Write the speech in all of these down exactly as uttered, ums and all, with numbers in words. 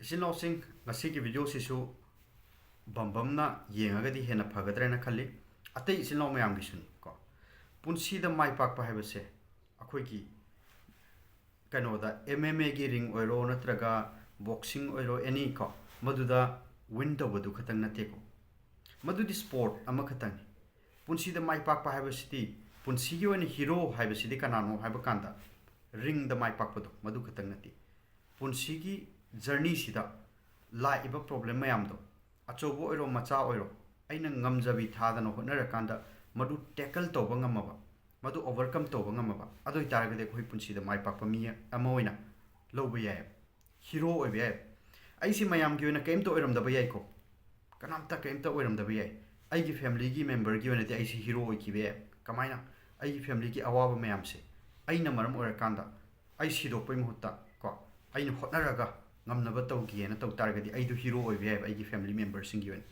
ꯏꯆꯤꯟ ꯏꯅꯥꯎꯁꯤꯡ, ꯉꯁꯤꯒꯤ ꯚꯤꯗꯤꯑꯣꯁꯤꯁꯨ ꯕꯝꯕꯝꯅ ꯌꯦꯡꯉꯒꯗꯤ ꯍꯦꯟꯅ ꯐꯒꯗ꯭ꯔꯦꯅ ꯈꯜꯂꯤ꯫ ꯑꯇꯩ ꯏꯆꯤꯟ ꯏꯅꯥꯎ ꯃꯌꯥꯝꯒꯤꯁꯨꯅꯤ ꯀꯣ꯫ ꯄꯨꯟꯁꯤꯗ ꯃꯥꯏ ꯄꯥꯛꯄ ꯍꯥꯏꯕꯁꯦ ꯑꯩꯈꯣꯏꯒꯤ ꯀꯩꯅꯣꯗ, ꯑꯦꯝ ꯑꯦꯝ ꯑꯦꯒꯤ ꯔꯤꯡ ꯑꯣꯏꯔꯣ, ꯅꯠꯇ꯭ꯔꯒ ꯕꯣꯛꯁꯤꯡ ꯑꯣꯏꯔꯣ, ꯑꯦꯅꯤ ꯀꯣ, ꯃꯗꯨꯗ ꯋꯤꯟ ꯇꯧꯕꯗꯨ ꯈꯛꯇꯪ ꯅꯠꯇꯦꯀꯣ꯫ ꯃꯗꯨꯗꯤ ꯁ꯭ꯄꯣꯔꯠ ꯑꯃꯈꯛꯇꯪꯅꯤ꯫ ꯄꯨꯟꯁꯤꯗ ꯃꯥꯏ ꯄꯥꯛꯄ ꯍꯥꯏꯕꯁꯤꯗꯤ, ꯄꯨꯟꯁꯤꯒꯤ ꯑꯣꯏꯅ ꯍꯤꯔꯣ ꯍꯥꯏꯕꯁꯤꯗꯤ ꯀꯅꯥꯅꯣ ꯍꯥꯏꯕ ꯀꯥꯟꯗ, ꯔꯤꯡꯗ ꯃꯥꯏ ꯄꯥꯛꯄꯗꯣ ꯃꯗꯨ ꯈꯛꯇꯪ ꯅꯠꯇꯦ꯫ ꯄꯨꯟꯁꯤꯒꯤ ꯖꯔꯅꯤꯁꯤꯗ ꯂꯥꯛꯏꯕ ꯄ꯭ꯔꯣꯕ꯭ꯂꯦꯝ ꯃꯌꯥꯝꯗꯣ, ꯑꯆꯧꯕ ꯑꯣꯏꯔꯣ ꯃꯆꯥ ꯑꯣꯏꯔꯣ, ꯑꯩꯅ ꯉꯝꯖꯕꯤ ꯊꯥꯗꯅ ꯍꯣꯠꯅꯔꯀꯥꯟꯗ ꯃꯗꯨ ꯇꯦꯀꯜ ꯇꯧꯕ ꯉꯝꯃꯕ, ꯃꯗꯨ ꯑꯣꯚꯔꯀꯝ ꯇꯧꯕ ꯉꯝꯃꯕ, ꯑꯗꯨ ꯑꯣꯏꯇꯥꯔꯒꯗꯤ ꯑꯩꯈꯣꯏ ꯄꯨꯟꯁꯤꯗ ꯃꯥꯏ ꯄꯥꯛꯄ ꯃꯤ ꯑꯃ ꯑꯣꯏꯅ ꯂꯧꯕ ꯌꯥꯏ, ꯍꯤꯔꯣ ꯑꯣꯏꯕ ꯌꯥꯏ꯫ ꯑꯩꯁꯤ ꯃꯌꯥꯝꯒꯤ ꯑꯣꯏꯅ ꯀꯔꯤꯝꯇ ꯑꯣꯏꯔꯝꯗꯕ ꯌꯥꯏꯀꯣ, ꯀꯅꯥꯝꯇ ꯀꯔꯤꯝꯇ ꯑꯣꯏꯔꯝꯗꯕ ꯌꯥꯏ꯫ ꯑꯩꯒꯤ ꯐꯦꯃꯤꯂꯤꯒꯤ ꯃꯦꯝꯕꯔꯒꯤ ꯑꯣꯏꯅꯗꯤ ꯑꯩꯁꯤ ꯍꯤꯔꯣ ꯑꯣꯏꯈꯤꯕ ꯌꯥꯏ꯫ ꯀꯃꯥꯏꯅ? ꯑꯩꯒꯤ ꯐꯦꯃꯤꯂꯤꯒꯤ ꯑꯋꯥꯕ ꯃꯌꯥꯝꯁꯦ ꯑꯩꯅ ꯃꯔꯝ ꯑꯣꯏꯔꯀꯥꯟꯗ ꯑꯩ ꯁꯤꯗꯣꯛꯄꯩ ꯃꯍꯨꯠꯇ ꯀꯣ, ꯑꯩꯅ ꯍꯣꯠꯅꯔꯒ ꯉꯝꯅꯕ ꯇꯧꯒꯦꯅ ꯇꯧ ꯇꯥꯔꯒꯗꯤ ꯑꯩꯗꯣ ꯍꯤꯔꯣ ꯑꯣꯏꯕ ꯌꯥꯏꯕ ꯑꯩꯒꯤ ꯐꯦꯃꯤꯂꯤ ꯃꯦꯝꯕꯔꯁꯤꯡꯒꯤ ꯑꯣꯏꯅ꯫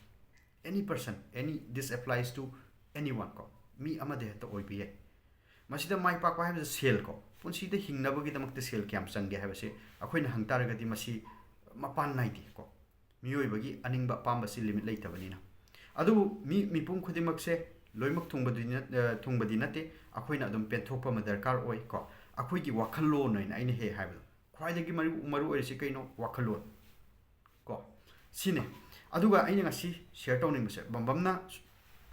Any person, any, this applies to anyone ꯀꯣ, ꯃꯤ ꯑꯃꯗ ꯍꯦꯛꯇ ꯑꯣꯏꯕ ꯌꯥꯏ꯫ ꯃꯁꯤꯗ ꯃꯥꯏ ꯄꯥꯛꯄ ꯍꯥꯏꯕꯁꯦ ꯁꯦꯜ ꯀꯣ, ꯄꯨꯟꯁꯤꯗ ꯍꯤꯡꯅꯕꯒꯤꯗꯃꯛꯇ ꯁꯦꯜ ꯀꯌꯥꯝ ꯆꯪꯒꯦ ꯍꯥꯏꯕꯁꯦ ꯑꯩꯈꯣꯏꯅ ꯍꯪ ꯇꯥꯔꯒꯗꯤ ꯃꯁꯤ ꯃꯄꯥꯟ ꯅꯥꯏꯗꯦ ꯀꯣ꯫ ꯃꯤꯑꯣꯏꯕꯒꯤ ꯑꯅꯤꯡꯕ ꯑꯄꯥꯝꯕꯁꯤ ꯂꯤꯃꯤꯠ ꯂꯩꯇꯕꯅꯤꯅ꯫ ꯑꯗꯨꯕꯨ ꯃꯤ ꯃꯤꯄꯨꯝ ꯈꯨꯗꯤꯡꯃꯛꯁꯦ ꯂꯣꯏꯅꯃꯛ ꯊꯨꯡꯕꯗꯤ ꯅꯠ-, ꯑ, ꯊꯨꯡꯕꯗꯤ ꯅꯠꯇꯦ꯫ ꯑꯩꯈꯣꯏꯅ ꯑꯗꯨꯝ ꯄꯦꯟꯊꯣꯛꯄ ꯑꯃ ꯗꯔꯀꯥꯔ ꯑꯣꯏ ꯀꯣ꯫ ꯑꯩꯈꯣꯏꯒꯤ ꯋꯥꯈꯜꯂꯣꯟ ꯍꯥꯏꯅ ꯑꯩꯅ ꯍꯦꯛ ꯍꯥꯏꯕꯗꯣ, ꯈ꯭ꯋꯥꯏꯗꯒꯤ ꯃꯔꯨ, ꯃꯔꯨ ꯑꯣꯏꯔꯤꯁꯤ ꯀꯩꯅꯣ? ꯋꯥꯈꯜꯂꯣꯟ ꯀꯣ, ꯁꯤꯅꯦ꯫ ꯑꯗꯨꯒ ꯑꯩꯅ ꯉꯁꯤ ꯁꯤꯌꯔ ꯇꯧꯅꯤꯡꯕꯁꯦ, ꯕꯝꯕꯝꯅ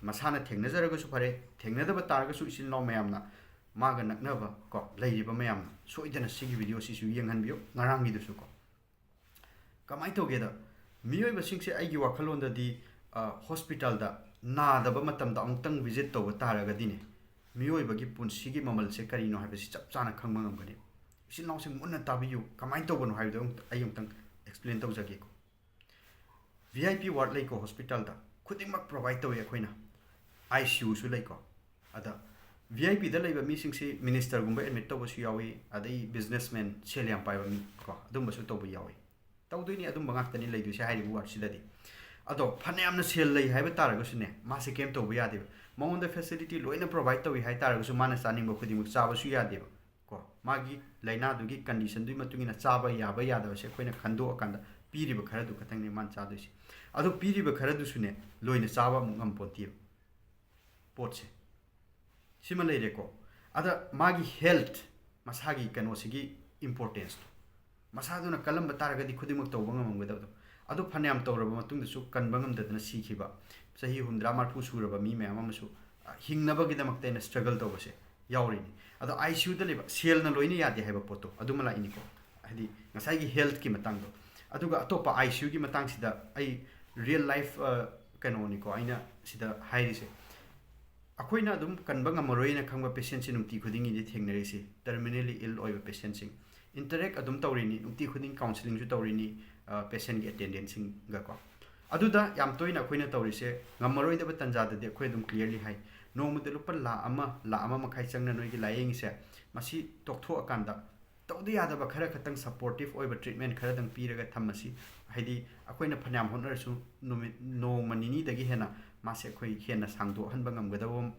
ꯃꯁꯥꯅ ꯊꯦꯡꯅꯖꯔꯒꯁꯨ ꯐꯔꯦ, ꯊꯦꯡꯅꯗꯕ ꯇꯥꯔꯒꯁꯨ ꯏꯆꯤꯟ ꯏꯅꯥꯎ ꯃꯌꯥꯝꯅ ꯃꯥꯒ ꯅꯛꯅꯕ ꯀꯣ, ꯂꯩꯔꯤꯕ ꯃꯌꯥꯝꯅ ꯁꯣꯏꯗꯅ ꯁꯤꯒꯤ ꯚꯤꯗꯤꯑꯣꯁꯤꯁꯨ ꯌꯦꯡꯍꯟꯕꯤꯌꯨ, ꯉꯔꯥꯡꯒꯤꯗꯨꯁꯨ ꯀꯣ꯫ ꯀꯃꯥꯏꯅ ꯇꯧꯒꯦꯗ, ꯃꯤꯑꯣꯏꯕꯁꯤꯡꯁꯦ ꯑꯩꯒꯤ ꯋꯥꯈꯜꯂꯣꯟꯗꯗꯤ, ꯑ, ꯍꯣꯁꯄꯤꯇꯥꯜꯗ ꯅꯥꯗꯕ ꯃꯇꯝꯗ ꯑꯃꯨꯛꯇꯪ ꯚꯤꯖꯤꯠ ꯇꯧꯕ ꯇꯥꯔꯒꯗꯤꯅꯦ, ꯃꯤꯑꯣꯏꯕꯒꯤ ꯄꯨꯟꯁꯤꯒꯤ ꯃꯃꯜꯁꯦ ꯀꯔꯤꯅꯣ ꯍꯥꯏꯕꯁꯤ ꯆꯞ ꯆꯥꯅ ꯈꯪꯕ ꯉꯝꯒꯅꯤ꯫ ꯏꯆꯤꯟ ꯏꯅꯥꯎꯁꯤꯡ ꯃꯨꯟꯅ ꯇꯥꯕꯤꯌꯨ, ꯀꯃꯥꯏꯅ ꯇꯧꯕꯅꯣ ꯍꯥꯏꯕꯗꯣ ꯑꯃꯨꯛ-, ꯑꯩ ꯑꯃꯨꯛꯇꯪ ꯑꯦꯛꯁꯄ꯭ꯂꯦꯟ ꯇꯧꯖꯒꯦꯀꯣ꯫ ꯚꯤ ꯑꯥꯏ ꯄꯤ ꯋꯥꯔꯗ ꯂꯩꯀꯣ ꯍꯣꯁꯄꯤꯇꯥꯜꯗ, ꯈꯨꯗꯤꯡꯃꯛ ꯄ꯭ꯔꯣꯚꯥꯏꯗ ꯇꯧꯏ ꯑꯩꯈꯣꯏꯅ꯫ ꯑꯥꯏ ꯁꯤ ꯌꯨꯁꯨ ꯂꯩꯀꯣ꯫ ꯑꯗ ꯚꯤ ꯑꯥꯏ ꯄꯤꯗ ꯂꯩꯕ ꯃꯤꯁꯤꯡꯁꯤ ꯃꯤꯅꯤꯁꯇꯔꯒꯨꯝꯕ ꯑꯦꯗꯃꯤꯠ ꯇꯧꯕꯁꯨ ꯌꯥꯎꯏ, ꯑꯗꯩ ꯕꯤꯖꯤꯅꯦꯁꯃꯦꯟ, ꯁꯦꯜ ꯌꯥꯝ ꯄꯥꯏꯕ ꯃꯤ ꯀꯣ, ꯑꯗꯨꯝꯕꯁꯨ ꯇꯧꯕ ꯌꯥꯎꯏ꯫ ꯇꯧꯗꯣꯏꯅꯤ, ꯑꯗꯨꯝꯕ ꯉꯥꯛꯇꯅꯤ ꯂꯩꯗꯣꯏꯁꯦ ꯍꯥꯏꯔꯤꯕ ꯋꯥꯔꯗꯁꯤꯗꯗꯤ꯫ ꯑꯗꯣ ꯐꯅꯌꯥꯝꯅ ꯁꯦꯜ ꯂꯩ ꯍꯥꯏꯕ ꯇꯥꯔꯒꯁꯨꯅꯦ, ꯃꯥꯁꯦ ꯀꯩꯝ ꯇꯧꯕ ꯌꯥꯗꯦꯕ꯫ ꯃꯉꯣꯟꯗ ꯐꯦꯁꯤꯂꯤꯇꯤ ꯂꯣꯏꯅ ꯄ꯭ꯔꯣꯚꯥꯏꯗ ꯇꯧꯏ ꯍꯥꯏ ꯇꯥꯔꯒꯁꯨ ꯃꯥꯅ ꯆꯥꯅꯤꯡꯕ ꯈꯨꯗꯤꯡꯃꯛ ꯆꯥꯕꯁꯨ ꯌꯥꯗꯦꯕ ꯀꯣ꯫ ꯃꯥꯒꯤ ꯂꯥꯏꯅꯥꯗꯨꯒꯤ ꯀꯟꯗꯤꯁꯟꯗꯨꯒꯤ ꯃꯇꯨꯡ ꯏꯟꯅ ꯆꯥꯕ ꯌꯥꯕ ꯌꯥꯗꯕꯁꯦ ꯑꯩꯈꯣꯏꯅ ꯈꯟꯗꯣꯛꯑꯀꯥꯟꯗ ꯄꯤꯔꯤꯕ ꯈꯔꯗꯨ ꯈꯛꯇꯪꯅꯦ ꯃꯥꯅ ꯆꯥꯗꯣꯏꯁꯦ꯫ ꯑꯗꯣ ꯄꯤꯔꯤꯕ ꯈꯔꯗꯨꯁꯨꯅꯦ ꯂꯣꯏꯅ ꯆꯥꯕ ꯑꯃꯨꯛ ꯉꯝꯄꯣꯟꯇꯦꯕ ꯄꯣꯠꯁꯦ꯫ ꯁꯤꯃ ꯂꯩꯔꯦꯀꯣ꯫ ꯑꯗ ꯃꯥꯒꯤ ꯍꯦꯜꯠ, ꯃꯁꯥꯒꯤ ꯀꯩꯅꯣꯁꯤꯒꯤ ꯏꯝꯄꯣꯔꯇꯦꯟꯁꯇꯣ, ꯃꯁꯥꯗꯨꯅ ꯀꯜꯂꯝꯕ ꯇꯥꯔꯒꯗꯤ ꯈꯨꯗꯤꯡꯃꯛ ꯇꯧꯕ ꯉꯝꯃꯝꯒꯗꯕꯗꯣ, ꯑꯗꯨ ꯐꯅꯌꯥꯝ ꯇꯧꯔꯕ ꯃꯇꯨꯡꯗꯁꯨ ꯀꯟꯕ ꯉꯝꯗꯗꯅ ꯁꯤꯈꯤꯕ, ꯆꯍꯤ ꯍꯨꯝꯗ꯭ꯔꯥ ꯃꯔꯐꯨ ꯁꯨꯔꯕ ꯃꯤ ꯃꯌꯥꯝ ꯑꯃꯁꯨ, ꯑ, ꯍꯤꯡꯅꯕꯒꯤꯗꯃꯛꯇ ꯑꯩꯅ ꯁ꯭ꯇ꯭ꯔꯒꯜ ꯇꯧꯕꯁꯦ ꯌꯥꯎꯔꯤꯅꯤ꯫ ꯑꯗꯣ ꯑꯥꯏ ꯁꯤ ꯌꯨꯗ ꯂꯩꯕ, ꯁꯦꯜꯅ ꯂꯣꯏꯅ ꯌꯥꯗꯦ ꯍꯥꯏꯕ ꯄꯣꯠꯇꯣ ꯑꯗꯨꯃ ꯂꯥꯛꯏꯅꯤꯀꯣ, ꯍꯥꯏꯗꯤ ꯉꯁꯥꯏꯒꯤ ꯍꯦꯜꯠꯀꯤ ꯃꯇꯥꯡꯗꯣ꯫ ꯑꯗꯨꯒ ꯑꯇꯣꯞꯄ ꯑꯥꯏ ꯁꯤ ꯌꯨꯒꯤ ꯃꯇꯥꯡꯁꯤꯗ ꯑꯩ ꯔꯤꯌꯦꯜ ꯂꯥꯏꯐ, ꯑ, ꯀꯩꯅꯣꯅꯤꯀꯣ ꯑꯩꯅ ꯁꯤꯗ ꯍꯥꯏꯔꯤꯁꯦ꯫ ꯑꯩꯈꯣꯏꯅ ꯑꯗꯨꯝ ꯀꯟꯕ ꯉꯝꯃꯔꯣꯏꯅ ꯈꯪꯕ ꯄꯦꯁꯦꯟꯁꯦ ꯅꯨꯡꯇꯤ ꯈꯨꯗꯤꯡꯒꯤꯗꯤ ꯊꯦꯡꯅꯔꯤꯁꯤ, ꯇꯔꯃꯤꯅꯦꯂꯤ ꯏꯜ ꯑꯣꯏꯕ ꯄꯦꯁꯦꯟꯁꯤꯡ꯫ ꯏꯟꯇꯔꯦꯛ ꯑꯗꯨꯝ ꯇꯧꯔꯤꯅꯤ, ꯅꯨꯡꯇꯤ ꯈꯨꯗꯤꯡ ꯀꯥꯎꯟꯁꯤꯂꯤꯡꯁꯨ ꯇꯧꯔꯤꯅꯤ, ꯑ, ꯄꯦꯁꯦꯟꯒꯤ ꯑꯦꯇꯦꯟꯗꯦꯟꯁꯤꯡꯒꯀꯣ꯫ ꯑꯗꯨꯗ ꯌꯥꯝ ꯇꯣꯏꯅ ꯑꯩꯈꯣꯏꯅ ꯇꯧꯔꯤꯁꯦ, ꯉꯝꯃꯔꯣꯏꯗꯕ ꯇꯥꯟꯖꯥꯗꯗꯤ ꯑꯩꯈꯣꯏ ꯑꯗꯨꯝ ꯀ꯭ꯂꯤꯌꯔꯂꯤ ꯍꯥꯏ, "ꯅꯣꯡꯃꯗ ꯂꯨꯄꯥ ꯂꯥꯈ ꯑꯃ, ꯂꯥꯈ ꯑꯃ ꯃꯈꯥꯏ ꯆꯪꯅ ꯅꯣꯏꯒꯤ ꯂꯥꯏꯌꯦꯡꯉꯤꯁꯦ, ꯃꯁꯤ ꯇꯣꯛꯊꯣꯛꯑꯀꯥꯟꯗ ꯇꯧꯗ ꯌꯥꯗꯕ ꯈꯔ ꯈꯛꯇꯪ ꯁꯄꯣꯔꯇꯤꯞ ꯑꯣꯏꯕ ꯇ꯭ꯔꯤꯠꯃꯦꯟ ꯈꯔꯗꯪ ꯄꯤꯔꯒ ꯊꯝꯃꯁꯤ"꯫ ꯍꯥꯏꯗꯤ ꯑꯩꯈꯣꯏꯅ ꯐꯅꯌꯥꯝ ꯍꯣꯠꯅꯔꯁꯨ ꯅꯨꯃꯤꯠ, ꯅꯣꯡꯃ ꯅꯤꯅꯤꯗꯒꯤ ꯍꯦꯟꯅ ꯃꯥꯁꯦ ꯑꯩꯈꯣꯏ ꯍꯦꯟꯅ ꯁꯥꯡꯗꯣꯛꯍꯟꯕ ꯉꯝꯒꯗꯕ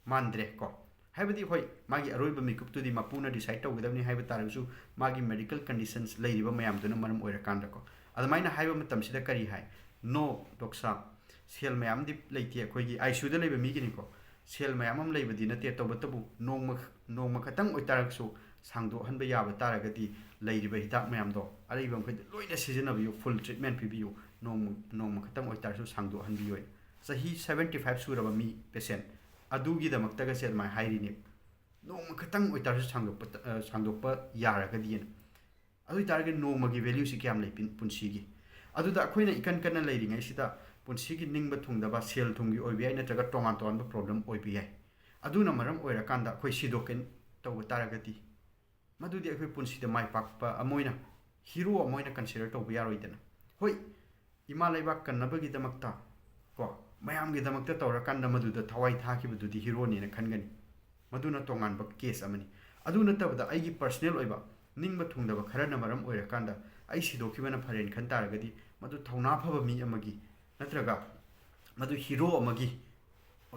ꯃꯥꯟꯗ꯭ꯔꯦ ꯀꯣ꯫ ꯍꯥꯏꯕꯗꯤ ꯍꯣꯏ, ꯃꯥꯒꯤ ꯑꯔꯣꯏꯕ ꯃꯤꯀꯨꯞꯇꯨꯗꯤ ꯃꯄꯨꯅ ꯗꯤꯁꯥꯏꯠ ꯇꯧꯒꯗꯕꯅꯤ ꯍꯥꯏꯕ ꯇꯥꯔꯒꯁꯨ, ꯃꯥꯒꯤ ꯃꯦꯗꯤꯀꯦꯜ ꯀꯟꯗꯤꯁꯟꯁ ꯂꯩꯔꯤꯕ ꯃꯌꯥꯝꯗꯨꯅ ꯃꯔꯝ ꯑꯣꯏꯔꯀꯥꯟꯗꯀꯣ꯫ ꯑꯗꯨꯃꯥꯏꯅ ꯍꯥꯏꯕ ꯃꯇꯝꯁꯤꯗ ꯀꯔꯤ ꯍꯥꯏ? "ꯅꯣ, ꯗꯣꯛ ꯁꯥꯕ, ꯁꯦꯜ ꯃꯌꯥꯝꯗꯤ ꯂꯩꯇꯦ, ꯑꯩꯈꯣꯏꯒꯤ ꯑꯥꯏ ꯁꯤ ꯌꯨꯗ ꯂꯩꯕ ꯃꯤꯒꯤꯅꯤꯀꯣ, ꯁꯦꯜ ꯃꯌꯥꯝ ꯑꯃ ꯂꯩꯕꯗꯤ ꯅꯠꯇꯦ, ꯇꯧꯕꯇꯕꯨ ꯅꯣꯡꯃ, ꯅꯣꯡꯃ ꯈꯛꯇꯪ ꯑꯣꯏꯇꯥꯔꯒꯁꯨ ꯁꯥꯡꯗꯣꯛꯍꯟꯕ ꯌꯥꯕ ꯇꯥꯔꯒꯗꯤ ꯂꯩꯔꯤꯕ ꯍꯤꯗꯥꯛ ꯃꯌꯥꯝꯗꯣ ꯑꯔꯩꯕ ꯃꯈꯩꯗ ꯂꯣꯏꯅ ꯁꯤꯖꯤꯟꯅꯕꯤꯌꯨ, ꯐꯨꯜ ꯇ꯭ꯔꯤꯠꯃꯦꯟ ꯄꯤꯕꯤꯌꯨ, ꯅꯣꯡꯃ, ꯅꯣꯡꯃ ꯈꯛꯇꯪ ꯑꯣꯏꯇꯥꯔꯁꯨ ꯁꯥꯡꯗꯣꯛꯍꯟꯕꯤꯌꯨ" ꯍꯥꯏꯅ꯫ ꯆꯍꯤ ꯁꯕꯦꯟꯇꯤ ꯐꯥꯏꯚ ꯁꯨꯔꯕ ꯃꯤ ꯄꯦꯁꯦꯟ ꯑꯗꯨꯒꯤꯗꯃꯛꯇꯒꯁꯦ ꯑꯗꯨꯃꯥꯏꯅ ꯍꯥꯏꯔꯤꯅꯦ꯫ ꯅꯣꯡꯃ ꯈꯛꯇꯪ ꯑꯣꯏꯇꯥꯔꯁꯨ ꯁꯥꯡꯗꯣꯛꯄ, ꯑ, ꯁꯥꯡꯗꯣꯛꯄ ꯌꯥꯔꯒꯗꯤꯅ꯫ ꯑꯗꯨ ꯑꯣꯏꯇꯥꯔꯒꯗꯤ ꯅꯣꯡꯃꯒꯤ ꯚꯦꯂ꯭ꯌꯨꯁꯤ ꯀꯌꯥꯝ ꯂꯩ ꯄꯨꯟ-, ꯄꯨꯟꯁꯤꯒꯤ? ꯑꯗꯨꯗ ꯑꯩꯈꯣꯏꯅ ꯏꯀꯟ ꯀꯟꯅ ꯂꯩꯔꯤꯉꯩꯁꯤꯗ ꯄꯨꯟꯁꯤꯒꯤ ꯅꯤꯡꯕ ꯊꯨꯡꯗꯕ, ꯁꯦꯜ ꯊꯨꯝꯒꯤ ꯑꯣꯏꯕ ꯌꯥꯏ, ꯅꯠꯇ꯭ꯔꯒ ꯇꯣꯉꯥꯟ ꯇꯣꯉꯥꯟꯕ ꯄ꯭ꯔꯣꯕ꯭ꯂꯦꯝ ꯑꯣꯏꯕ ꯌꯥꯏ, ꯑꯗꯨꯅ ꯃꯔꯝ ꯑꯣꯏꯔꯀꯥꯟꯗ ꯑꯩꯈꯣꯏ ꯁꯤꯗꯣꯛꯀꯦ ꯇꯧꯕ ꯇꯥꯔꯒꯗꯤ, ꯃꯗꯨꯗꯤ ꯑꯩꯈꯣꯏ ꯄꯨꯟꯁꯤꯗ ꯃꯥꯏ ꯄꯥꯛꯄ ꯑꯃ ꯑꯣꯏꯅ, ꯍꯤꯔꯣ ꯑꯃ ꯑꯣꯏꯅ ꯀꯟꯁꯤꯗꯔ ꯇꯧꯕ ꯌꯥꯔꯣꯏꯗꯅ꯫ ꯍꯣꯏ, ꯏꯃꯥ ꯂꯩꯕꯥꯛ ꯀꯟꯅꯕꯒꯤꯗꯃꯛꯇ ꯀꯣ, ꯃꯌꯥꯝꯒꯤꯗꯃꯛꯇ ꯇꯧꯔꯀꯥꯟꯗ ꯃꯗꯨꯗ ꯊꯋꯥꯏ ꯊꯥꯈꯤꯕꯗꯨꯗꯤ ꯍꯤꯔꯣꯅꯦꯅ ꯈꯟꯒꯅꯤ꯫ ꯃꯗꯨꯅ ꯇꯣꯉꯥꯟꯕ ꯀꯦꯁ ꯑꯃꯅꯤ꯫ ꯑꯗꯨ ꯅꯠꯇꯕꯗ ꯑꯩꯒꯤ ꯄꯔꯁꯅꯦꯜ ꯑꯣꯏꯕ ꯅꯤꯡꯕ ꯊꯨꯡꯗꯕ ꯈꯔꯅ ꯃꯔꯝ ꯑꯣꯏꯔꯀꯥꯟꯗ ꯑꯩ ꯁꯤꯗꯣꯛꯈꯤꯕꯅ ꯐꯔꯦꯅ ꯈꯟ ꯇꯥꯔꯒꯗꯤ, ꯃꯗꯨ ꯊꯧꯅꯥ ꯐꯕ ꯃꯤ ꯑꯃꯒꯤ ꯅꯠꯇ꯭ꯔꯒ ꯃꯗꯨ ꯍꯤꯔꯣ ꯑꯃꯒꯤ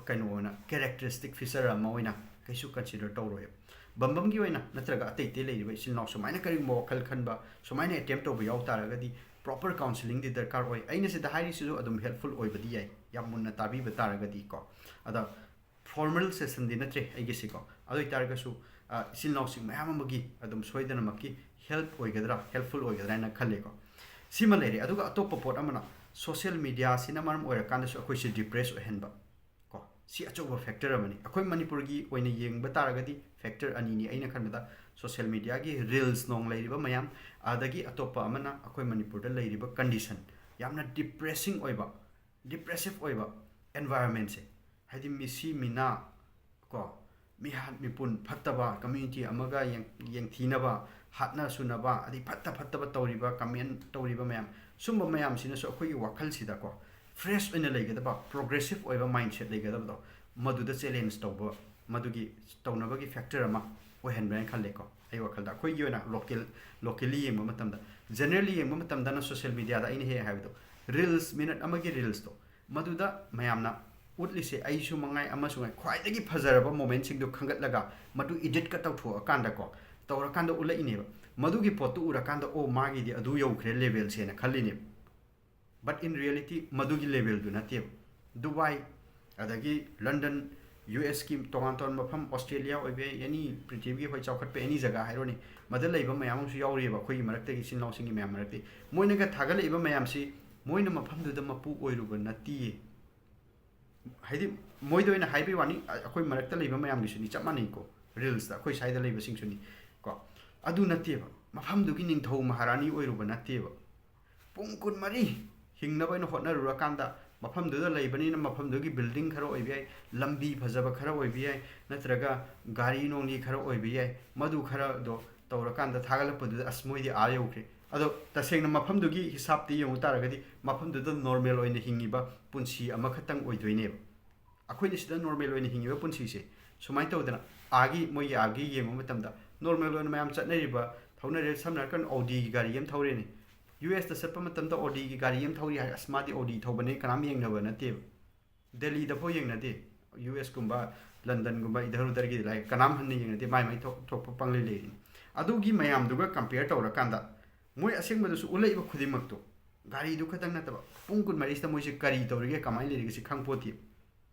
ꯀꯩꯅꯣ ꯑꯣꯏꯅ, ꯀꯦꯔꯦꯛꯇꯔꯤꯁꯇꯤꯛ ꯐꯤꯆꯔ ꯑꯃ ꯑꯣꯏꯅ ꯀꯩꯁꯨ ꯀꯟꯁꯤꯗꯔ ꯇꯧꯔꯣꯏꯕ꯫ ꯕꯝꯕꯝꯒꯤ ꯑꯣꯏꯅ ꯅꯠꯇ꯭ꯔꯒ ꯑꯇꯩ ꯑꯇꯩ ꯂꯩꯔꯤꯕ ꯏꯆꯤꯜ ꯏꯅꯥꯎ ꯁꯨꯃꯥꯏꯅ ꯀꯔꯤꯒꯨꯝꯕ ꯋꯥꯈꯜ ꯈꯟꯕ, ꯁꯨꯃꯥꯏꯅ ꯑꯦꯇꯦꯝ ꯇꯧꯕ ꯌꯥꯎ ꯇꯥꯔꯒꯗꯤ, ꯄ꯭ꯔꯣꯄꯔ ꯀꯥꯎꯟꯁꯤꯂꯤꯡꯗꯤ ꯗꯔꯀꯥꯔ ꯑꯣꯏ꯫ ꯑꯩꯅ ꯁꯤꯗ ꯍꯥꯏꯔꯤꯁꯤꯁꯨ ꯑꯗꯨꯝ ꯍꯦꯜꯞꯐꯨꯜ ꯑꯣꯏꯕꯗꯤ ꯌꯥꯏ, ꯌꯥꯝ ꯃꯨꯟꯅ ꯇꯥꯕꯤꯕ ꯇꯥꯔꯒꯗꯤ ꯀꯣ꯫ ꯑꯗ ꯐꯣꯔꯃꯦꯜ ꯁꯦꯁꯟꯗꯤ ꯅꯠꯇ꯭ꯔꯦ ꯑꯩꯒꯤꯁꯤꯀꯣ꯫ ꯑꯗꯨ ꯑꯣꯏꯇꯥꯔꯒꯁꯨ, ꯑ, ꯏꯆꯤꯜ ꯏꯅꯥꯎꯁꯤꯡ ꯃꯌꯥꯝ ꯑꯃꯒꯤ ꯑꯗꯨꯝ ꯁꯣꯏꯗꯅꯃꯛꯀꯤ ꯍꯦꯜꯞ ꯑꯣꯏꯒꯗ꯭ꯔꯥ, ꯍꯦꯜꯞꯐꯨꯜ ꯑꯣꯏꯒꯗ꯭ꯔꯥ ꯍꯥꯏꯅ ꯈꯜꯂꯦꯀꯣ꯫ ꯁꯤꯃ ꯂꯩꯔꯦ꯫ ꯑꯗꯨꯒ ꯑꯇꯣꯞꯄ ꯄꯣꯠ ꯑꯃꯅ, ꯁꯣꯁꯤꯌꯦꯜ ꯃꯦꯗꯤꯌꯥꯁꯤꯅ ꯃꯔꯝ ꯑꯣꯏꯔꯀꯥꯟꯗꯁꯨ ꯑꯩꯈꯣꯏꯁꯦ ꯗꯤꯄ꯭ꯔꯦꯁ ꯑꯣꯏꯍꯟꯕ ꯀꯣ꯫ ꯁꯤ ꯑꯆꯧꯕ ꯐꯦꯛꯇꯔ ꯑꯃꯅꯤ꯫ ꯑꯩꯈꯣꯏ ꯃꯅꯤꯄꯨꯔꯒꯤ ꯑꯣꯏꯅ ꯌꯦꯡꯕ ꯇꯥꯔꯒꯗꯤ ꯐꯦꯛꯇꯔ ꯑꯅꯤꯅꯤ ꯑꯩꯅ ꯈꯟꯕꯗ: ꯁꯣꯁꯤꯌꯦꯜ ꯃꯦꯗꯤꯌꯥꯒꯤ ꯔꯤꯜꯁ ꯅꯣꯡ ꯂꯩꯔꯤꯕ ꯃꯌꯥꯝ, ꯑꯗꯒꯤ ꯑꯇꯣꯞꯄ ꯑꯃꯅ ꯑꯩꯈꯣꯏ ꯃꯅꯤꯄꯨꯔꯗ ꯂꯩꯔꯤꯕ ꯀꯟꯗꯤꯁꯟ, ꯌꯥꯝꯅ ꯗꯤꯄ꯭ꯔꯦꯁꯤꯡ ꯑꯣꯏꯕ, ꯗꯤꯄ꯭ꯔꯦꯁꯤꯞ ꯑꯣꯏꯕ ꯑꯦꯟꯚꯥꯏꯔꯟꯃꯦꯟꯁꯦ꯫ ꯍꯥꯏꯗꯤ ꯃꯤꯁꯤ ꯃꯤꯅꯥ ꯀꯣ, ꯃꯤꯍꯥꯠ ꯃꯤꯄꯨꯟ, ꯐꯠꯇꯕ, ꯀꯝꯃ꯭ꯌꯨꯅꯤꯇꯤ ꯑꯃꯒ ꯌꯦꯡ-, ꯌꯦꯡꯊꯤꯅꯕ, ꯍꯥꯠꯅ ꯁꯨꯅꯕ, ꯑꯗꯩ ꯐꯠꯇ ꯐꯠꯇꯕ ꯇꯧꯔꯤꯕ, ꯀꯃꯦꯟ ꯇꯧꯔꯤꯕ ꯃꯌꯥꯝ, ꯁꯨꯝꯕ ꯃꯌꯥꯝꯁꯤꯅꯁꯨ ꯑꯩꯈꯣꯏꯒꯤ ꯋꯥꯈꯜꯁꯤꯗꯀꯣ, ꯐ꯭ꯔꯦꯁ ꯑꯣꯏꯅ ꯂꯩꯒꯗꯕ, ꯄ꯭ꯔꯣꯒ꯭ꯔꯦꯁꯤꯞ ꯑꯣꯏꯕ ꯃꯥꯏꯟꯁꯦꯠ ꯂꯩꯒꯗꯕꯗꯣ, ꯃꯗꯨꯗ ꯆꯦꯂꯦꯟꯖ ꯇꯧꯕ, ꯃꯗꯨꯒꯤ ꯇꯧꯅꯕꯒꯤ ꯐꯦꯛꯇꯔ ꯑꯃ ꯑꯣꯏꯍꯟꯕ꯭ꯔꯥ ꯍꯥꯏꯅ ꯈꯜꯂꯦꯀꯣ꯫ ꯑꯩ ꯋꯥꯈꯜꯗ, ꯑꯩꯈꯣꯏꯒꯤ ꯑꯣꯏꯅ ꯂꯣꯀꯦꯜ, ꯂꯣꯀꯦꯜꯂꯤ ꯌꯦꯡꯕ ꯃꯇꯝꯗ, ꯖꯦꯅꯔꯦꯜꯂꯤ ꯌꯦꯡꯕ ꯃꯇꯝꯗꯅ, ꯁꯣꯁꯤꯌꯦꯜ ꯃꯦꯗꯤꯌꯥꯗ ꯑꯩꯅ ꯍꯦꯛ ꯍꯦꯛ ꯍꯥꯏꯕꯗꯣ, ꯔꯤꯜꯁ, ꯃꯤꯅꯠ ꯑꯃꯒꯤ ꯔꯤꯜꯁꯇꯣ, ꯃꯗꯨꯗ ꯃꯌꯥꯝꯅ ꯎꯠꯂꯤꯁꯦ, ꯑꯩꯁꯨ ꯃꯉꯥꯏ, ꯑꯃꯁꯨ ꯉꯥꯏ, ꯈ꯭ꯋꯥꯏꯗꯒꯤ ꯐꯖꯔꯕ ꯃꯣꯃꯦꯟꯁꯤꯡꯗꯣ ꯈꯟꯒꯠꯂꯒ, ꯃꯗꯨ ꯏꯗꯤꯠꯀ ꯇꯧꯊꯣꯛꯑꯀꯥꯟꯗꯀꯣ, ꯇꯧꯔꯀꯥꯟꯗ ꯎꯠꯂꯛꯏꯅꯦꯕ꯫ ꯃꯗꯨꯒꯤ ꯄꯣꯠꯇꯨ ꯎꯔꯀꯥꯟꯗ, "ꯑꯣ, ꯃꯥꯒꯤꯗꯤ ꯑꯗꯨ ꯌꯧꯈ꯭ꯔꯦ ꯂꯦꯚꯦꯜꯁꯦꯅ" ꯈꯜꯂꯤꯅꯦꯕ꯫ But in reality, ꯃꯗꯨꯒꯤ ꯂꯦꯚꯦꯜꯗꯨ ꯅꯠꯇꯦꯕ꯫ ꯗꯨꯕꯥꯏ, ꯑꯗꯒꯤ ꯂꯟꯗꯟ, ꯌꯨ ꯑꯦꯁꯀꯤ ꯇꯣꯉꯥꯟ ꯇꯣꯉꯥꯟꯕ ꯃꯐꯝ, ꯑꯣꯁꯇ꯭ꯔꯦꯂꯤꯌꯥ ꯑꯣꯏꯕ ꯌꯥꯏ, ꯑꯦꯅꯤ ꯄ꯭ꯔꯤꯊꯤꯕꯤꯒꯤ ꯑꯩꯈꯣꯏ ꯆꯥꯎꯈꯠꯄ ꯑꯦꯅꯤ ꯖꯒꯥ ꯍꯥꯏꯔꯣꯅꯦ, ꯃꯗ ꯂꯩꯕ ꯃꯌꯥꯝ ꯑꯃꯁꯨ ꯌꯥꯎꯔꯤꯑꯕ, ꯑꯩꯈꯣꯏꯒꯤ ꯃꯔꯛꯇꯒꯤ, ꯏꯆꯤꯜ ꯏꯅꯥꯎꯁꯤꯡꯒꯤ ꯃꯌꯥꯝ ꯃꯔꯛꯇꯒꯤ꯫ ꯃꯣꯏꯅꯒ ꯊꯥꯒꯠꯂꯛꯏꯕ ꯃꯌꯥꯝꯁꯤ ꯃꯣꯏꯅ ꯃꯐꯝꯗꯨꯗ ꯃꯄꯨ ꯑꯣꯏꯔꯨꯕ ꯅꯠꯇꯤꯌꯦ꯫ ꯍꯥꯏꯗꯤ, ꯃꯣꯏꯗ ꯑꯣꯏꯅ ꯍꯥꯏꯕꯩ ꯋꯥꯅꯤ, ꯑ-, ꯑꯩꯈꯣꯏ ꯃꯔꯛꯇ ꯂꯩꯕ ꯃꯌꯥꯝꯒꯤꯁꯨꯅꯤ, ꯆꯞ ꯃꯥꯟꯅꯩꯀꯣ, ꯔꯤꯜꯁꯇ ꯑꯩꯈꯣꯏ ꯁ꯭ꯋꯥꯏꯗ ꯂꯩꯕꯁꯤꯡꯁꯨꯅꯤ ꯀꯣ꯫ ꯑꯗꯨ ꯅꯠꯇꯦꯕ, ꯃꯐꯝꯗꯨꯒꯤ ꯅꯤꯡꯊꯧ ꯃꯍꯥꯔꯥꯅꯤ ꯑꯣꯏꯔꯨꯕ ꯅꯠꯇꯦꯕ꯫ ꯄꯨꯡ ꯀꯨꯟꯃꯔꯤ ꯍꯤꯡꯅꯕ ꯑꯣꯏꯅ ꯍꯣꯠꯅꯔꯨꯔꯀꯥꯟꯗ, ꯃꯐꯝꯗꯨꯗ ꯂꯩꯕꯅꯤꯅ ꯃꯐꯝꯗꯨꯒꯤ ꯕꯤꯜꯗꯤꯡ ꯈꯔ ꯑꯣꯏꯕ ꯌꯥꯏ, ꯂꯝꯕꯤ ꯐꯖꯕ ꯈꯔ ꯑꯣꯏꯕ ꯌꯥꯏ, ꯅꯠꯇ꯭ꯔꯒ ꯒꯥꯔꯤ ꯅꯣꯡꯂꯤ ꯈꯔ ꯑꯣꯏꯕ ꯌꯥꯏ, ꯃꯗꯨ ꯈꯔꯗꯣ ꯇꯧꯔꯀꯥꯟꯗ ꯊꯥꯒꯠꯂꯛꯄꯗꯨꯗ, "ꯑꯁ, ꯃꯣꯏꯗꯤ ꯑꯥ ꯌꯧꯈ꯭ꯔꯦ"꯫ ꯑꯗꯣ ꯇꯁꯦꯡꯅ ꯃꯐꯝꯗꯨꯒꯤ ꯍꯤꯁꯥꯞꯇ ꯌꯦꯡꯉꯨ ꯇꯥꯔꯒꯗꯤ, ꯃꯐꯝꯗꯨꯗ ꯅꯣꯔꯃꯦꯜ ꯑꯣꯏꯅ ꯍꯤꯡꯉꯤꯕ ꯄꯨꯟꯁꯤ ꯑꯃꯈꯛꯇꯪ ꯑꯣꯏꯗꯣꯏꯅꯦꯕ꯫ ꯑꯩꯈꯣꯏꯅ ꯁꯤꯗ ꯅꯣꯔꯃꯦꯜ ꯑꯣꯏꯅ ꯍꯤꯡꯉꯤꯕ ꯄꯨꯟꯁꯤꯁꯦ, ꯁꯨꯃꯥꯏꯅ ꯇꯧꯗꯅ, ꯑꯥꯒꯤ, ꯃꯣꯏꯒꯤ ꯑꯥꯒꯤ ꯌꯦꯡꯕ ꯃꯇꯝꯗ, ꯅꯣꯔꯃꯦꯜ ꯑꯣꯏꯅ ꯃꯌꯥꯝ ꯆꯠꯅꯔꯤꯕ, ꯊꯧꯅꯔꯤꯕ, ꯁꯝꯅ ꯍꯥꯏꯔꯀꯥꯟꯗ ꯑꯣꯗꯤꯒꯤ ꯒꯥꯔꯤ ꯑꯃ ꯊꯧꯔꯦꯅꯦ, ꯌꯨ ꯑꯦꯁꯇ ꯆꯠꯄ ꯃꯇꯝꯗ ꯑꯣꯗꯤꯒꯤ ꯒꯥꯔꯤ ꯑꯃ ꯊꯧꯔꯤ ꯍꯥꯏ, "ꯑꯁ, ꯃꯥꯗꯤ ꯑꯣꯗꯤ ꯊꯧꯕꯅꯦ", ꯀꯅꯥꯝ ꯌꯦꯡꯅꯕ ꯅꯠꯇꯦꯕ꯫ ꯗꯦꯜꯂꯤꯗꯐꯥꯎ ꯌꯦꯡꯅꯗꯦ, ꯌꯨ ꯑꯦꯁꯀꯨꯝꯕ, ꯂꯟꯗꯟꯒꯨꯝꯕ ꯏꯙꯔ ꯎꯙꯔꯒꯤꯗꯤ ꯂꯥꯏ ꯀꯅꯥꯝ ꯍꯟꯅ ꯌꯦꯡꯅꯗꯦ, ꯃꯥꯏ ꯃꯥꯏ ꯊꯣꯛ ꯊꯣꯛꯄ ꯄꯪꯂꯩ ꯂꯩꯔꯤꯅꯤ꯫ ꯑꯗꯨꯒꯤ ꯃꯌꯥꯝꯗꯨꯒ ꯀꯝꯄꯤꯌꯔ ꯇꯧꯔꯀꯥꯟꯗ ꯃꯣꯏ ꯑꯁꯦꯡꯕꯗꯁꯨ ꯎꯠꯂꯛꯏꯕ ꯈꯨꯗꯤꯡꯃꯛꯇꯣ, ꯒꯥꯔꯤꯗꯨ ꯈꯛꯇꯪ ꯅꯠꯇꯕ ꯄꯨꯡ ꯀꯨꯟꯃꯔꯤꯁꯤꯗ ꯃꯣꯏꯁꯦ ꯀꯔꯤ ꯇꯧꯔꯤꯒꯦ, ꯀꯃꯥꯏꯅ ꯂꯩꯔꯤꯒꯦ ꯁꯤ ꯈꯪꯄꯣꯠꯇꯦ,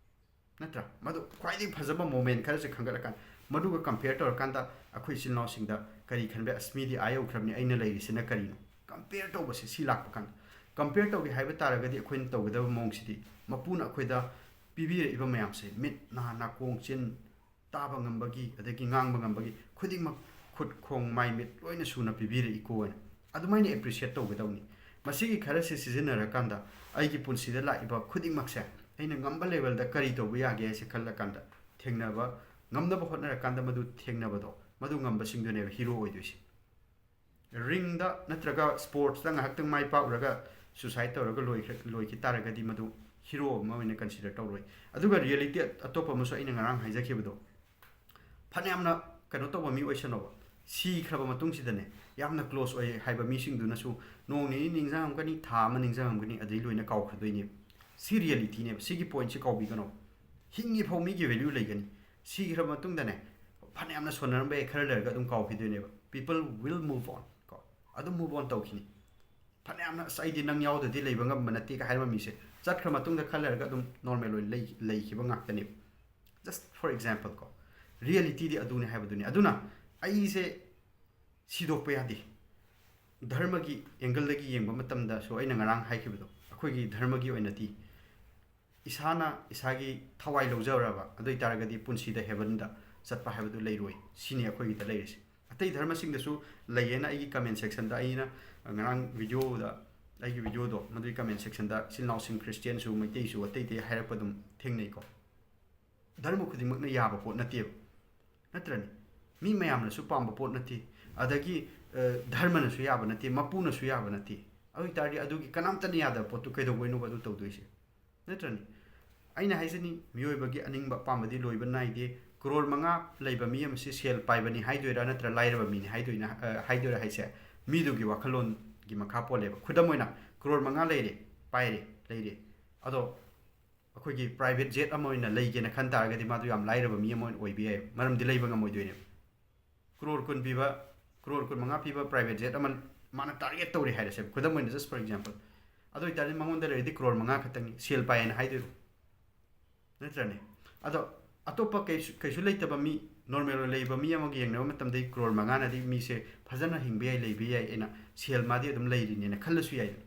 ꯅꯠꯇ꯭ꯔꯥ? ꯃꯗꯨ ꯈ꯭ꯋꯥꯏꯗꯒꯤ ꯐꯖꯕ ꯃꯣꯃꯦꯟ ꯈꯔꯁꯦ ꯈꯟꯒꯠꯂꯀꯥꯟꯗ, ꯃꯗꯨꯒ ꯀꯝꯄꯤꯌꯔ ꯇꯧꯔꯀꯥꯟꯗ ꯑꯩꯈꯣꯏ ꯏꯆꯤꯜ ꯏꯅꯥꯎꯁꯤꯡꯗ ꯀꯔꯤ ꯈꯟꯕ? ꯑꯁ, ꯃꯤꯗꯤ ꯑꯥ ꯌꯧꯈ꯭ꯔꯕꯅꯤ, ꯑꯩꯅ ꯂꯩꯔꯤꯁꯤꯅ ꯀꯔꯤꯅꯣ? ꯀꯝꯄꯤꯌꯔ ꯇꯧꯕꯁꯦ ꯁꯤ ꯂꯥꯛꯄ ꯀꯥꯟꯗ, ꯀꯝꯄꯤꯌꯔ ꯇꯧꯒꯦ ꯍꯥꯏꯕ ꯇꯥꯔꯒꯗꯤ ꯑꯩꯈꯣꯏꯅ ꯇꯧꯒꯗꯕ ꯃꯑꯣꯡꯁꯤꯗꯤ ꯃꯄꯨꯅ ꯑꯩꯈꯣꯏꯗ ꯄꯤꯕꯤꯔꯛꯏꯕ ꯃꯌꯥꯝꯁꯦ, ꯃꯤꯠ, ꯅꯥ, ꯅꯥꯀꯣꯡ, ꯆꯤꯟ, ꯇꯥꯕ ꯉꯝꯕꯒꯤ, ꯑꯗꯒꯤ ꯉꯥꯡꯕ ꯉꯝꯕꯒꯤ ꯈꯨꯗꯤꯡꯃꯛ, ꯈꯨꯠ, ꯈꯣꯡ, ꯃꯥꯏ, ꯃꯤꯠ ꯂꯣꯏꯅ ꯁꯨꯅ ꯄꯤꯕꯤꯔꯛꯏꯀꯣ ꯍꯥꯏꯅ ꯑꯗꯨꯃꯥꯏꯅ ꯑꯦꯄ꯭ꯔꯤꯁꯤꯌꯦꯠ ꯇꯧꯒꯗꯧꯅꯤ꯫ ꯃꯁꯤꯒꯤ ꯈꯔꯁꯤ ꯁꯤꯖꯤꯟꯅꯔꯀꯥꯟꯗ ꯑꯩꯒꯤ ꯄꯨꯟꯁꯤꯗ ꯂꯥꯛꯏꯕ ꯈꯨꯗꯤꯡꯃꯛꯁꯦ ꯑꯩꯅ ꯉꯝꯕ ꯂꯦꯚꯦꯜꯗ ꯀꯔꯤ ꯇꯧꯕ ꯌꯥꯒꯦ ꯍꯥꯏꯁꯦ ꯈꯜꯂꯀꯥꯟꯗ, ꯊꯦꯡꯅꯕ ꯉꯝꯅꯕ ꯍꯣꯠꯅꯔꯀꯥꯟꯗ ꯃꯗꯨ ꯊꯦꯡꯅꯕꯗꯣ, ꯃꯗꯨ ꯉꯝꯕꯁꯤꯡꯗꯨꯅꯦꯕ ꯍꯤꯔꯣ ꯑꯣꯏꯗꯣꯏꯁꯦ꯫ ꯔꯤꯡꯗ ꯅꯠꯇ꯭ꯔꯒ ꯁ꯭ꯄꯣꯔꯠꯁꯇ ꯉꯥꯏꯍꯥꯛꯇꯪ ꯃꯥꯏ ꯄꯥꯛꯎꯔꯒ ꯁꯨꯁꯥꯏꯠ ꯇꯧꯔꯒ ꯂꯣꯏꯈ꯭ꯔ-, ꯂꯣꯏꯈꯤ ꯇꯥꯔꯒꯗꯤ ꯃꯗꯨ ꯍꯤꯔꯣ ꯑꯃ ꯑꯣꯏꯅ ꯀꯟꯁꯤꯗꯔ ꯇꯧꯔꯣꯏ꯫ ꯑꯗꯨꯒ ꯔꯤꯌꯦꯂꯤꯇꯤ ꯑꯇꯣꯞꯄ ꯑꯃꯁꯨ ꯑꯩꯅ ꯉꯔꯥꯡ ꯍꯥꯏꯖꯈꯤꯕꯗꯣ, ꯐꯅꯌꯥꯝꯅ ꯀꯩꯅꯣ ꯇꯧꯕ ꯃꯤ ꯑꯣꯏꯁꯅꯣꯕ, ꯁꯤꯈ꯭ꯔꯕ ꯃꯇꯨꯡꯁꯤꯗꯅꯦ, ꯌꯥꯝꯅ ꯀ꯭ꯂꯣꯁ ꯑꯣꯏ ꯍꯥꯏꯕ ꯃꯤꯁꯤꯡꯗꯨꯅꯁꯨ ꯅꯣꯡ ꯅꯤꯅꯤ ꯅꯤꯡꯁꯤꯡꯉꯝꯒꯅꯤ, ꯊꯥ ꯑꯃ ꯅꯤꯡꯁꯤꯡꯉꯝꯒꯅꯤ, ꯑꯗꯩ ꯂꯣꯏꯅ ꯀꯥꯎꯈ꯭ꯔꯗꯣꯏꯅꯦꯕ꯫ ꯁꯤ ꯔꯤꯌꯦꯂꯤꯇꯤꯅꯦꯕ, ꯁꯤꯒꯤ ꯄꯣꯏꯟꯠꯁꯤ ꯀꯥꯎꯕꯤꯒꯅꯣ꯫ ꯍꯤꯡꯉꯤꯐꯥꯎ ꯃꯤꯒꯤ ꯚꯦꯂ꯭ꯌꯨ ꯂꯩꯒꯅꯤ, ꯁꯤꯈ꯭ꯔꯕ ꯃꯇꯨꯡꯗꯅꯦ, ꯐꯅꯌꯥꯝꯅ ꯁꯣꯟꯅꯔꯝꯕ ꯌꯥꯏ, ꯈꯔ ꯂꯩꯔꯒ ꯑꯗꯨꯝ ꯀꯥꯎꯈꯤꯗꯣꯏꯅꯦꯕ꯫ People will move on ꯀꯣ, ꯑꯗꯨꯝ ꯃꯨꯚ ꯑꯣꯟ ꯇꯧꯈꯤꯅꯤ꯫ ꯐꯅꯌꯥꯝꯅ "ꯑꯁ, ꯑꯩꯗꯤ ꯅꯪ ꯌꯥꯎꯗꯗꯤ ꯂꯩꯕ ꯉꯝꯕ ꯅꯠꯇꯦ" ꯀ ꯍꯥꯏꯔꯝꯕ ꯃꯤꯁꯦ ꯆꯠꯈ꯭ꯔ ꯃꯇꯨꯡꯗ ꯈꯔ ꯂꯩꯔꯒ ꯑꯗꯨꯝ ꯅꯣꯔꯃꯦꯜ ꯑꯣꯏꯅ ꯂꯩ-, ꯂꯩꯈꯤꯕ ꯉꯥꯛꯇꯅꯦꯕ꯫ Just for example ꯀꯣ, ꯔꯤꯌꯦꯂꯤꯇꯤꯗꯤ ꯑꯗꯨꯅꯦ ꯍꯥꯏꯕꯗꯨꯅꯤ꯫ ꯑꯗꯨꯅ ꯑꯩꯁꯦ ꯁꯤꯗꯣꯛꯄ ꯌꯥꯗꯦ꯫ ꯙꯔꯃꯒꯤ ꯑꯦꯡꯒꯜꯗꯒꯤ ꯌꯦꯡꯕ ꯃꯇꯝꯗꯁꯨ ꯑꯩꯅ ꯉꯔꯥꯡ ꯍꯥꯏꯈꯤꯕꯗꯣ, ꯑꯩꯈꯣꯏꯒꯤ ꯙꯔꯃꯒꯤ ꯑꯣꯏꯅꯗꯤ ꯏꯁꯥꯅ ꯏꯁꯥꯒꯤ ꯊꯋꯥꯏ ꯂꯧꯖꯔꯕ ꯑꯗꯨ ꯑꯣꯏ ꯇꯥꯔꯒꯗꯤ ꯄꯨꯟꯁꯤꯗ ꯍꯦꯕꯟꯗ ꯆꯠꯄ ꯍꯥꯏꯕꯗꯨ ꯂꯩꯔꯣꯏ꯫ ꯁꯤꯅꯤ ꯑꯩꯈꯣꯏꯒꯤꯗ ꯂꯩꯔꯤꯁꯦ꯫ ꯑꯇꯩ ꯙꯔꯃꯁꯤꯡꯗꯁꯨ ꯂꯩꯌꯦꯅ ꯑꯩꯒꯤ ꯀꯃꯦꯟ ꯁꯦꯛꯁꯟꯗ, ꯑꯩꯅ ꯉꯔꯥꯡ ꯚꯤꯗꯤꯑꯣꯗ, ꯑꯩꯒꯤ ꯚꯤꯗꯤꯑꯣꯗꯣ, ꯃꯗꯨꯒꯤ ꯀꯃꯦꯟ ꯁꯦꯛꯁꯟꯗ ꯏꯆꯤꯜ ꯏꯅꯥꯎꯁꯤꯡ, ꯈ꯭ꯔꯤꯁꯇꯤꯌꯥꯟꯁꯨ, ꯃꯩꯇꯩꯁꯨ, ꯑꯇꯩ ꯑꯇꯩ ꯍꯥꯏꯔꯛꯄ ꯑꯗꯨꯝ ꯊꯦꯡꯅꯩꯀꯣ꯫ ꯙꯔꯃ ꯈꯨꯗꯤꯡꯃꯛꯅ ꯌꯥꯕ ꯄꯣꯠ ꯅꯠꯇꯦꯕ, ꯅꯠꯇ꯭ꯔꯅꯦ? ꯃꯤ ꯃꯌꯥꯝꯅꯁꯨ ꯄꯥꯝꯕ ꯄꯣꯠ ꯅꯠꯇꯦ, ꯑꯗꯒꯤ, ꯑ, ꯙꯔꯃꯅꯁꯨ ꯌꯥꯕ ꯅꯠꯇꯦ, ꯃꯄꯨꯅꯁꯨ ꯌꯥꯕ ꯅꯠꯇꯦ꯫ ꯑꯗꯨ ꯑꯣꯏ ꯇꯥꯔꯗꯤ ꯑꯗꯨꯒꯤ ꯀꯅꯥꯝꯇꯅ ꯌꯥꯗꯕ ꯄꯣꯠꯇꯨ ꯀꯩꯗꯧꯕꯩꯅꯣꯕ ꯑꯗꯨ ꯇꯧꯗꯣꯏꯁꯦ? ꯅꯠꯇ꯭ꯔꯅꯦ? ꯑꯩꯅ ꯍꯥꯏꯖꯅꯤ, ꯃꯤꯑꯣꯏꯕꯒꯤ ꯑꯅꯤꯡꯕ ꯑꯄꯥꯝꯕꯗꯤ ꯂꯣꯏꯕ ꯅꯥꯏꯗꯦ꯫ ꯀ꯭ꯔꯣꯔ ꯃꯉꯥ ꯂꯩꯕ ꯃꯤ ꯑꯃꯁꯤ ꯁꯦꯜ ꯄꯥꯏꯕꯅꯤ ꯍꯥꯏꯗꯣꯏꯔꯥ, ꯅꯠꯇ꯭ꯔ ꯂꯥꯏꯔꯕ ꯃꯤꯅꯤ ꯍꯥꯏꯗꯣꯏꯅ, ꯑ, ꯍꯥꯏꯗꯣꯏꯔꯥ ꯍꯥꯏꯁꯦ ꯃꯤꯗꯨꯒꯤ ꯋꯥꯈꯜꯂꯣꯟꯒꯤ ꯃꯈꯥ ꯄꯣꯜꯂꯦꯕ꯫ ꯈꯨꯗꯝ ꯑꯣꯏꯅ, ꯀ꯭ꯔꯣꯔ ꯃꯉꯥ ꯂꯩꯔꯦ, ꯄꯥꯏꯔꯦ, ꯂꯩꯔꯦ, ꯑꯗꯣ ꯑꯩꯈꯣꯏꯒꯤ private jet ꯑꯃ ꯑꯣꯏꯅ ꯂꯩꯒꯦꯅ ꯈꯟ ꯇꯥꯔꯒꯗꯤ, ꯃꯥꯗꯨ ꯌꯥꯝ ꯂꯥꯏꯔꯕ ꯃꯤ ꯑꯃ ꯑꯣꯏꯅ ꯑꯣꯏꯕ ꯌꯥꯏ, ꯃꯔꯝꯗꯤ ꯂꯩꯕ ꯉꯝꯃꯣꯏꯗꯣꯏꯅꯦꯕ꯫ ꯀ꯭ꯔꯣꯔ ꯀꯨꯟ ꯄꯤꯕ, ꯀ꯭ꯔꯣꯔ ꯀꯨꯟ ꯃꯉꯥ ꯄꯤꯕ private jet ꯑꯃ ꯃꯥꯅ target ꯇꯧꯔꯦ ꯍꯥꯏꯔꯁꯦꯕ, ꯈꯨꯗꯝ ꯑꯣꯏꯅ, just for example꯫ ꯑꯗꯨ ꯑꯣꯏꯇꯥꯔꯗꯤ ꯃꯉꯣꯟꯗ ꯂꯩꯔꯗꯤ ꯀ꯭ꯔꯣꯔ ꯃꯉꯥ ꯈꯛꯇꯪꯅꯤ, ꯁꯦꯜ ꯄꯥꯏꯌꯦꯅ ꯍꯥꯏꯗꯣꯏꯔꯣ? ꯅꯠꯇ꯭ꯔꯅꯦ? ꯑꯗꯣ ꯑꯇꯣꯞꯄ ꯀꯩꯁꯨ, ꯀꯩꯁꯨ ꯂꯩꯇꯕ ꯃꯤ, normal ꯑꯣꯏꯅ ꯂꯩꯕ ꯃꯤ ꯑꯃꯒ ꯌꯦꯡꯅꯕ ꯃꯇꯝꯗ, ꯀ꯭ꯔꯣꯔ ꯃꯉꯥꯅꯗꯤ ꯃꯤꯁꯦ ꯐꯖꯅ ꯍꯤꯡꯕ ꯌꯥꯏ, ꯂꯩꯕ ꯌꯥꯏ, ꯑꯩꯅ ꯁꯦꯜ ꯃꯥꯗꯤ ꯑꯗꯨꯝ ꯂꯩꯔꯤꯅꯦꯅ ꯈꯜꯂꯁꯨ ꯌꯥꯏꯗꯅ꯫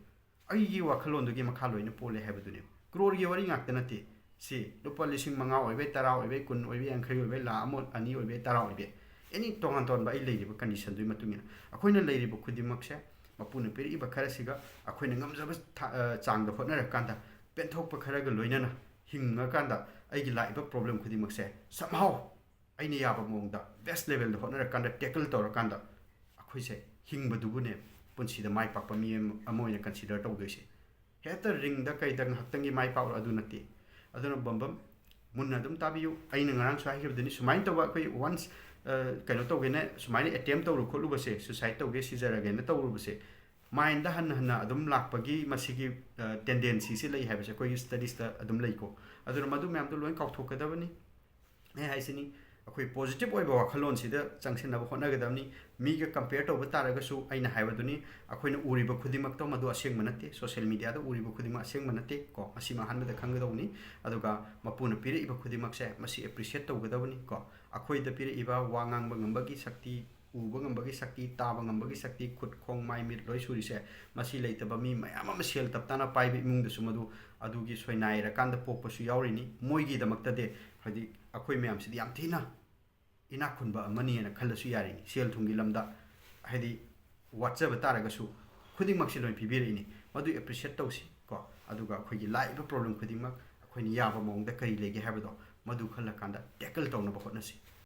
ꯑꯩꯒꯤ ꯋꯥꯈꯜꯂꯣꯟꯗꯨꯒꯤ ꯃꯈꯥ ꯂꯣꯏꯅ ꯄꯣꯜꯂꯦ ꯍꯥꯏꯕꯗꯨꯅꯦꯕ꯫ ꯀ꯭ꯔꯣꯔꯒꯤ ꯋꯥꯔꯤ ꯉꯥꯛꯇ ꯅꯠꯇꯦ꯫ ꯁꯤ ꯂꯨꯄꯥ ꯂꯤꯁꯤꯡ ꯃꯉꯥ ꯑꯣꯏꯕꯩ, ꯇꯔꯥ ꯑꯣꯏꯕꯩ, ꯀꯨꯟ ꯑꯣꯏꯕꯩ, ꯌꯥꯡꯈꯩ ꯑꯣꯏꯕꯩ, ꯂꯥꯈ ꯑꯃ, ꯑꯅꯤ ꯑꯣꯏꯕꯩ, ꯇꯔꯥ ꯑꯣꯏꯕꯩ, any ꯇꯣꯉꯥꯟ ꯇꯣꯉꯥꯟꯕ ꯑꯩ ꯂꯩꯔꯤꯕ conditionꯗꯨꯒꯤ ꯃꯇꯨꯡ ꯏꯟꯅ꯫ ꯑꯩꯈꯣꯏꯅ ꯂꯩꯔꯤꯕ ꯈꯨꯗꯤꯡꯃꯛꯁꯦ ꯃꯄꯨꯅ ꯄꯤꯔꯛꯏꯕ ꯈꯔꯁꯤꯒ ꯑꯩꯈꯣꯏꯅ ꯉꯝꯖꯕ ꯊꯥ-, ꯑ, ꯆꯥꯡꯗ ꯍꯣꯠꯅꯔꯀꯥꯟꯗ, ꯄꯦꯟꯊꯣꯛꯄ ꯈꯔꯒ ꯂꯣꯏꯅꯅ ꯍꯤꯡꯉꯀꯥꯟꯗ, ꯑꯩꯒꯤ ꯂꯥꯛꯏꯕ problem ꯈꯨꯗꯤꯡꯃꯛꯁꯦ somehow ꯑꯩꯅ ꯌꯥꯕ ꯃꯑꯣꯡꯗ, best levelꯗ ꯍꯣꯠꯅꯔꯀꯥꯟꯗ, tackle ꯇꯧꯔꯀꯥꯟꯗ, ꯑꯩꯈꯣꯏꯁꯦ ꯍꯤꯡꯕꯗꯨꯕꯨꯅꯦ ꯄꯨꯟꯁꯤꯗ ꯃꯥꯏ ꯄꯥꯛꯄ ꯃꯤ ꯑꯃ, ꯑꯃ ꯑꯣꯏꯅ consider ꯇꯧꯗꯣꯏꯁꯦ꯫ ꯍꯦꯛꯇ ringꯗ ꯀꯩꯗ ꯉꯥꯏꯍꯥꯛꯇꯪꯒꯤ ꯃꯥꯏ ꯄꯥꯛꯂꯣ, ꯑꯗꯨ ꯅꯠꯇꯦ꯫ ꯑꯗꯨꯅ ꯕꯝꯕꯝ, ꯃꯨꯟꯅ ꯑꯗꯨꯝ ꯇꯥꯕꯤꯌꯨ꯫ ꯑꯩꯅ ꯉꯔꯥꯡꯁꯨ ꯍꯥꯏꯈꯤꯕꯗꯨꯅꯤ, ꯁꯨꯃꯥꯏꯅ ꯇꯧꯕ ꯑꯩꯈꯣꯏ once, ꯑ, ꯀꯩꯅꯣ ꯇꯧꯒꯦꯅ, ꯁꯨꯃꯥꯏꯅ attempt ꯇꯧꯔꯨ ꯈꯣꯠꯂꯨꯕꯁꯦ, suicide ꯇꯧꯒꯦ, ꯁꯤꯖꯔꯒꯦꯅ ꯇꯧꯔꯨꯕꯁꯦ, mindꯗ ꯍꯟꯅ ꯍꯟꯅ ꯑꯗꯨꯝ ꯂꯥꯛꯄꯒꯤ ꯃꯁꯤꯒꯤ, ꯑ, tendencyꯁꯤ ꯂꯩ ꯍꯥꯏꯕꯁꯦ ꯑꯩꯈꯣꯏꯒꯤ studiesꯇ ꯑꯗꯨꯝ ꯂꯩꯀꯣ꯫ ꯑꯗꯨꯅ ꯃꯗꯨ ꯃꯌꯥꯝꯗꯣ ꯂꯣꯏ ꯀꯥꯎꯊꯣꯛꯀꯗꯕꯅꯤ꯫ ꯑꯩ ꯍꯥꯏꯁꯤꯅꯤ, ꯑꯩꯈꯣꯏ positive ꯑꯣꯏꯕ ꯋꯥꯈꯜꯂꯣꯟꯁꯤꯗ ꯆꯪꯁꯤꯟꯅꯕ ꯍꯣꯠꯅꯒꯗꯕꯅꯤ꯫ ꯃꯤꯒ compare ꯇꯧꯕ ꯇꯥꯔꯒꯁꯨ, ꯑꯩꯅ ꯍꯥꯏꯕꯗꯨꯅꯤ, ꯑꯩꯈꯣꯏꯅ ꯎꯔꯤꯕ ꯈꯨꯗꯤꯡꯃꯛꯇꯣ ꯃꯗꯨ ꯑꯁꯦꯡꯕ ꯅꯠꯇꯦ, social mediaꯗ ꯎꯔꯤꯕ ꯈꯨꯗꯤꯡꯃꯛ ꯑꯁꯦꯡꯕ ꯅꯠꯇꯦ ꯀꯣ, ꯃꯁꯤꯃ ꯑꯍꯥꯟꯕꯗ ꯈꯪꯒꯗꯧꯕꯅꯤ꯫ ꯑꯗꯨꯒ ꯃꯄꯨꯅ ꯄꯤꯔꯛꯏꯕ ꯈꯨꯗꯤꯡꯃꯛꯁꯦ, ꯃꯁꯤ appreciate ꯇꯧꯒꯗꯕꯅꯤ ꯀꯣ꯫ ꯑꯩꯈꯣꯏꯗ ꯄꯤꯔꯛꯏꯕ ꯋꯥ ꯉꯥꯡꯕ ꯉꯝꯕꯒꯤ ꯁꯛꯇꯤ, ꯎꯕ ꯉꯝꯕꯒꯤ ꯁꯛꯇꯤ, ꯇꯥꯕ ꯉꯝꯕꯒꯤ ꯁꯛꯇꯤ, ꯈꯨꯠ, ꯈꯣꯡ, ꯃꯥꯏ, ꯃꯤꯠ ꯂꯣꯏ ꯁꯨꯔꯤꯁꯦ, ꯃꯁꯤ ꯂꯩꯇꯕ ꯃꯤ ꯃꯌꯥꯝ ꯑꯃ, ꯁꯦꯜ ꯇꯞ ꯇꯥꯅ ꯄꯥꯏꯕ ꯏꯃꯨꯡꯗꯁꯨ ꯃꯗꯨ ꯑꯗꯨꯒꯤ ꯁꯣꯏꯅꯥꯏꯔꯀꯥꯟꯗ ꯄꯣꯛꯄꯁꯨ ꯌꯥꯎꯔꯤꯅꯤ꯫ ꯃꯣꯏꯒꯤꯗꯃꯛꯇꯗꯤ, ꯍꯥꯏꯗꯤ, ꯑꯩꯈꯣꯏ ꯃꯌꯥꯝꯁꯤꯗꯤ ꯌꯥꯝ ꯊꯤꯅ ꯏꯅꯥꯛ ꯈꯨꯟꯕ ꯑꯃꯅꯤꯅ ꯈꯜꯂꯁꯨ ꯌꯥꯔꯤꯅꯤ꯫ ꯁꯦꯜ ꯊꯨꯝꯒꯤ ꯂꯝꯗ, ꯍꯥꯏꯗꯤ, ꯋꯥꯠꯆꯕ ꯇꯥꯔꯒꯁꯨ ꯈꯨꯗꯤꯡꯃꯛꯁꯤ ꯂꯣꯏ ꯄꯤꯕꯤꯔꯛꯏꯅꯤ꯫ ꯃꯗꯨ appreciate ꯇꯧꯁꯤ ꯀꯣ꯫ ꯑꯗꯨꯒ ꯑꯩꯈꯣꯏꯒꯤ ꯂꯥꯛꯏꯕ problem ꯈꯨꯗꯤꯡꯃꯛ ꯑꯩꯈꯣꯏꯅ ꯌꯥꯕ ꯃꯑꯣꯡꯗ ꯀꯔꯤ ꯂꯩꯒꯦ ꯍꯥꯏꯕꯗꯣ, ꯃꯗꯨ ꯈꯜꯂꯀꯥꯟꯗ tackle ꯇꯧꯅꯕ ꯍꯣꯠꯅꯁꯤ꯫